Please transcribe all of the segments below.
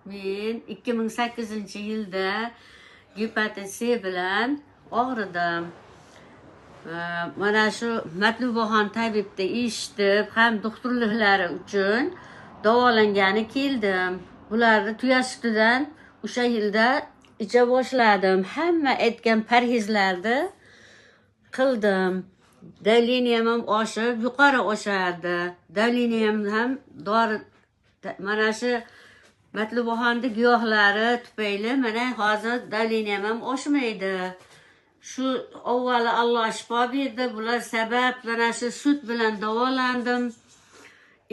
Men 2008-yilda gepatit C bilan og'ridim. Mana shu Matlubaxon tabibni eshitib, ham doktorliklari uchun davolangani keldim. Bularni tuya sutidan o'sha yilda icha boshladim. Hamma aytgan parhezlarni qildim. Давлением ham oshib, yuqori oshardi. Давлением ham dori, mana shu Matlubaxonni giyohlari tufayli mana hozir давлением ham oshmaydi. Shu avvali Alloh shifo berdi. Bular sabab mana shu sut bilan davolandim.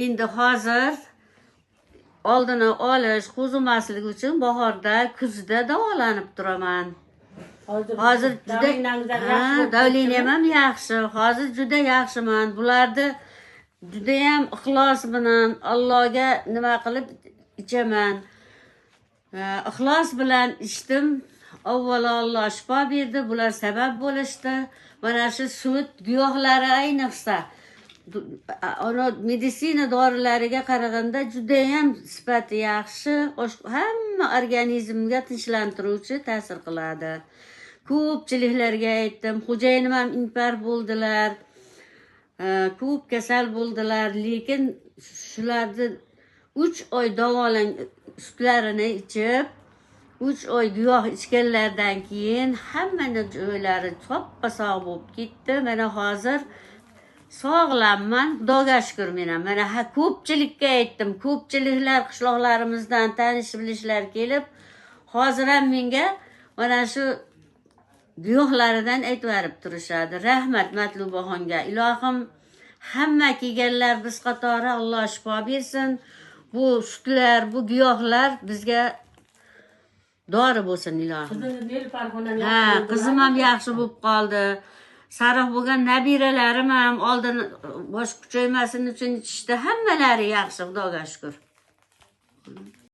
Endi hozir oldini olish, qo'zimaslik uchun bahorda, kuzda davolanib turaman. Hozir juda Давление ngiz ha, yaxshi bo'lib давлением ham yaxshi. Hozir juda yaxshiman. Bularni judayam ixlos bilan Allohga nima qilib ichaman. Ha, ixlos bilan ichdim. Avvalo Alloh shifo berdi. Bular sabab bo'lishdi. Mana shu sut giyohlari, ayniqsa ana meditsina dorilariga qaraganda judayam sifati yaxshi, hamma organizmga tinchlantiruvchi ta'sir qiladi. Ko'pchiliklarga aytdim, xo'jayinim ham infarkt bo'ldilar, ko'p kasal bo'ldilar, lekin shularni 3 oy davolang, sutlarini ichib, 3 oy giyoh ichganlaridan keyin hammani joylari soppa sog' bo'lib ketdi. Mana hozir sog'lamman, Xudoga shukur. Men ham mana, ha, ko'pchilikka aytdim, ko'pchiliklar qishloqlarimizdan tanish bilishlar kelib, hozir ham menga mana shu giyohlaridan aytib turishadi. Rahmat Matlubaxonga. Ilohim, hamma kelganlar biz qatori Alloh shifo bersin. Bu sutlar, bu giyohlar bizga dori bo'lsin, ilohim. Qizingiz Nilufar. Ha, qizim ham yaxshi bo'lib qoldi. Sariq bo'lgan nabiralarim ham oldin bosh kuchaymasin uchun ichishdi. Hammalari yaxshi, Xudoga shukur.